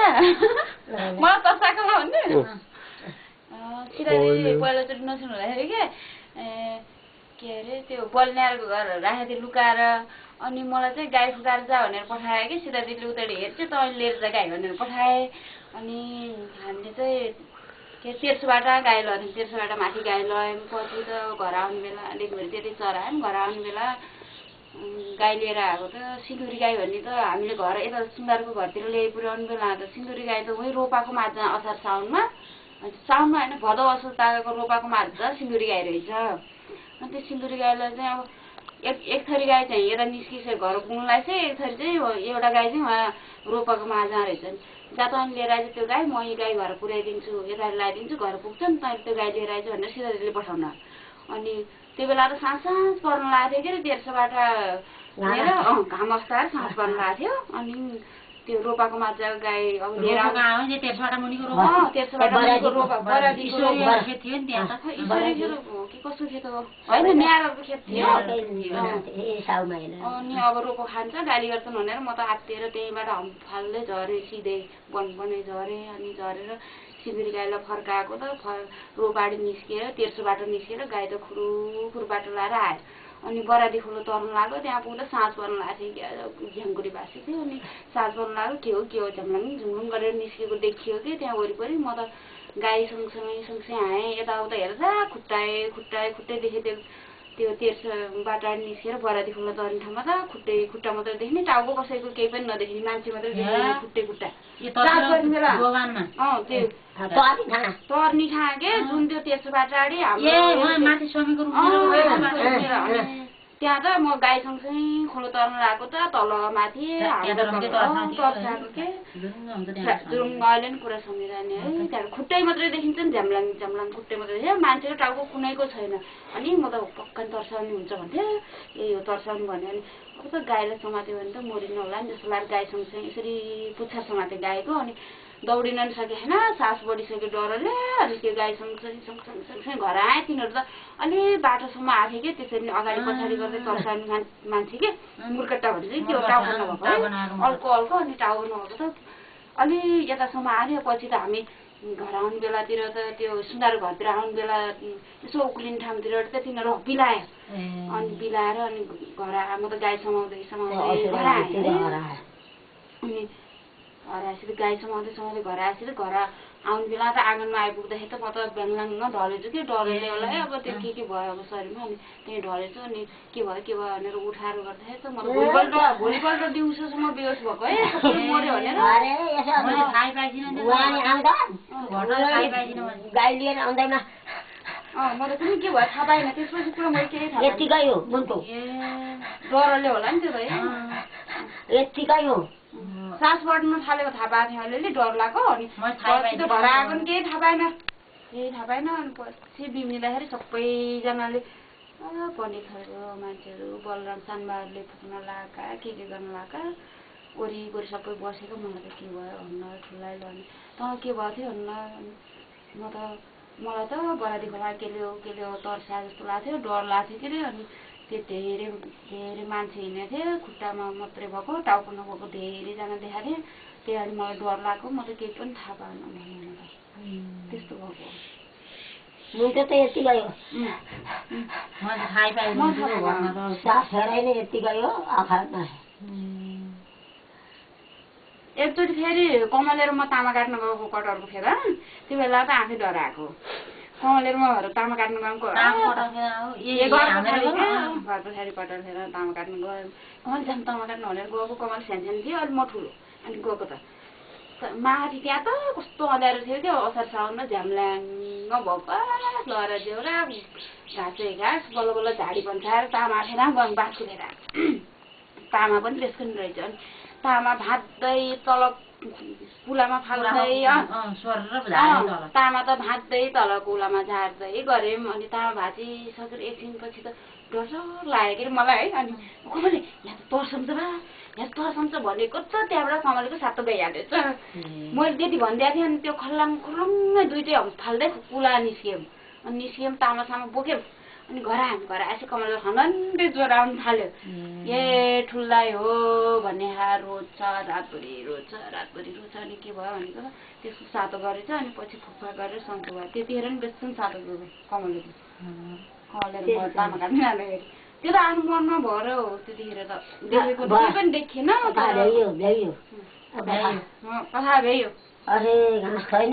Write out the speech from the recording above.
मलाई तर्साएको भन्ने सिधै पहिलोचोटि नसुन्नु हुँदाखेरि के अरे त्यो बलिनार घर राखेको लुकाएर अनि मलाई चाहिँ गाई फुकाएर जा भनेर पठाए कि सिधा दिदीले उतैले हेर्छु तैँले लिएर जा गाई भनेर पठाए अनि हामीले चाहिँ के तेर्सोबाट गाई लग्यौँ तेर्सोबाट माथि गाई लग्यौँ पछि त घर आउने बेला अलिकभरि त्यति चरायौँ घर आउने बेला गाई लिएर आएको त सिन्दुरी गाई भन्ने त हामीले घर यता सुन्दरको घरतिर ल्याइ पुर्याउनु बेला त सिन्दुरी गाई त उहीँ रोपाको माझमा असार साउनमा होइन भदौ असोज तागेको रोपाको माझमा सिन्दुरी गाई रहेछ अनि त्यो सिन्दुरी गाईलाई चाहिँ अब एक थरी गाई चाहिँ यता निस्किसक्यो घर पुग्नुलाई चाहिँ एक थरी चाहिँ एउटा गाई चाहिँ उहाँ रोपाको माझमा रहेछ जहाँ तैँले लिएर आइज त्यो गाई म यी गाई घर पुर्याइदिन्छु यता लगाइदिन्छु घर पुग्छ नि तैँले त्यो गाई लिएर आइज भनेर सिधा दिदीले पठाउन अनि त्यो बेला त साँझ पर्न लागेको थियो कि तेर्सोबाट लिएर घाम अस्ताएर साँझ पर्न लागेको थियो अनि त्यो रोपाको माझको गाई अब लिएर तेर्सोबाट मुनिको रोपा बरादीको खेत थियो नि त्यहाँ त कि कस्तो खेत हो होइन न्यारको खेत थियो अनि अब रोपो खान्छ गाली गर्छन् भनेर म त आत्तिएर त्यहीँबाट फाल्दै झरेँ सिधै बनै झरेँ अनि झरेर सिन्दुरी गाईलाई फर्काएको त रोपाडी निस्किएर तेर्सोबाट निस्किएर गाई त खुरुखुरु बाटो लाएर आयो अनि बरादी खोलो तर्नु लाग्यो त्यहाँ पुग्दा साँझ पर्नु लागेको थियो झ्याङकुरी बासी थियो अनि साँझ पर्नु लाग्यो के हो झम्लाङ झुम्लुङ गरेर निस्केको देखियो कि त्यहाँ वरिपरि म त गाई सँगसँगै आएँ यताउता हेर्दा खुट्टै देखेँ त्यो तेर्सोबाट निस्केर बरादी खोलो तर्ने ठाउँमा त खुट्टा मात्रै देख्ने टाउको कसैको केही पनि नदेख्ने मान्छे मात्रै देख्ने खुट्टा तर्नी खा के जुन त्यो तेर्सोबाट आडी त्यहाँ त म गाई सँगसँगै खोलो तर्न लागेको त तल माथि जुरुङ अहिले नि कुरा सम्झिरहने है त्यहाँबाट खुट्टै मात्रै देखिन्छ नि झ्याम्लाङ खुट्टै मात्रै देखियो मान्छेको टाउको कुनैको छैन अनि म त पक्का तर्साउने हुन्छ भन्थ्यो यही हो तर्साउनु भन्यो अनि अब त गाईलाई समात्यो भने त मरिनु होला नि जस्तो लाग्यो गाई सँगसँगै यसरी पुच्छर समात्यो गाईको अनि दौडिन नि सकेन सास बढिसक्यो डरले अनि त्यो गाई सँगसँगै घर आएँ तिनीहरू त अलि बाटोसम्म आएको कि त्यसरी अगाडि पछाडि गर्दै तर्साउने मान्छे कि मुर्कट्टा भन्छ त्यो टाउको नभएको अल्को अनि टाउको नभएको त अलि यतासम्म आयो पछि त हामी घर आउने बेलातिर त त्यो सुन्दर घरतिर आउने बेला यसो उक्लिने ठाउँतिर त तिनीहरू बिलायो अनि बिलाएर अनि घर म त गाई समाउँदै घर आएँ अनि घर आएपछि गाई समाउँदै घर आएपछि घर आउने बेला त आँगनमा आइपुग्दाखेरि त म त ब्याङलाङमा ढलेछु कि डरले होला है अब त्यो के भयो अब शरीरमा अनि त्यहीँ ढलेछु अनि के भयो भनेर उठाएर गर्दाखेरि त म भोलिपल्ट दिउँसोसम्म बेहोस भएको है मऱ्यो भनेर गाई लिएर आउँदैमा म त पनि के भयो थाहा पाएन त्यसपछि पुरा मैले केही थाहा यतिकै हो बुन्टो डरले होला नि त्यो त यतिकै हो सास बढ्न थालेको थाहा पाएको थियो अलिअलि डर लाग्यो अनि पछि त घर आएको पनि केही थाहा पाएन अनि पछि बिग्रिँदाखेरि सबैजनाले पर्ने खालको मान्छेहरू बलराम सानबाहरूले फुक्न लगाएका के गर्न लगाएका वरिपरि सबै बसेको मलाई त के भयो भन्न ठुलै लग्ने त के भएको थियो भन्न मलाई त बरादी खोला के ल्यायो तर्सा जस्तो लाग्थ्यो डर लाग्थ्यो के अरे अनि त्यो धेरै मान्छे हिँडेको थियो खुट्टामा मात्रै भएको टाउको नभएको धेरैजना देखाएको थिएँ त्यही अनि मलाई डर लाग्यो म त केही पनि थाहा पाएन मलाई त्यस्तो भएको मुन्टो त यति गयो यति गयो एकचोटि फेरि कमलेर म तामा काट्न गएको कटहरको फेर त्यो बेला त आफै डराएको कमलेर म तामा काट्न गएको घर पछाडि कटहर फेर तामा काट्न गयो कमल जाम तामा काट्न भनेर गएको कमल सानो थियो अनि म ठुलो अनि गएको त माथि त्यहाँ त कस्तो अँध्यारो थियो क्या असार साउनमा झ्याम्ल्याङ भएको लहरा जेउरा घाँसै घाँस बल्ल बल्ल झाडी पन्साएर तामा फेर गयौँ बाँसको फेर तामा पनि त्यसको नि रहेछ अनि तामा भाँच्दै तल कुलामा फाल्दै तामा त भाँच्दै तल कुलामा झार्दै गऱ्यौँ अनि तामा भाँचिसकेर एकछिनपछि त डर लाग्यो के मलाई है अनि कमलले यहाँ त तर्सन्छ बा यहाँ तर्सन्छ भनेको त त्यहाँबाट कमलको सातो गइहाल्यो मैले त्यति भनिदिएको थिएँ अनि त्यो खल्लाङ खुल्लुङ्गै दुइटै फाल्दै कुला निस्क्यौँ अनि निस्क्यौँ तामासामा बोक्यौँ अनि घर आएपछि कमल हनन्डे ज्वरो आउनु थाल्यो ए ठुल्दाई हो भन्ने रोज्छ रातभरि रोज्छ अनि के भयो भनेको त्यसको सातो गरेछ अनि पछि फुक्फा गरेर सन्चो भयो त्यतिखेर नि बेसी सातो गयो कमलले तामा काट्नु जाँदाखेरि त्यो त आफ्नो मनमा भएर हो त्यतिखेर त देखेको केही पनि देखिएन कथा भ्याइयो अरे घाँस छैन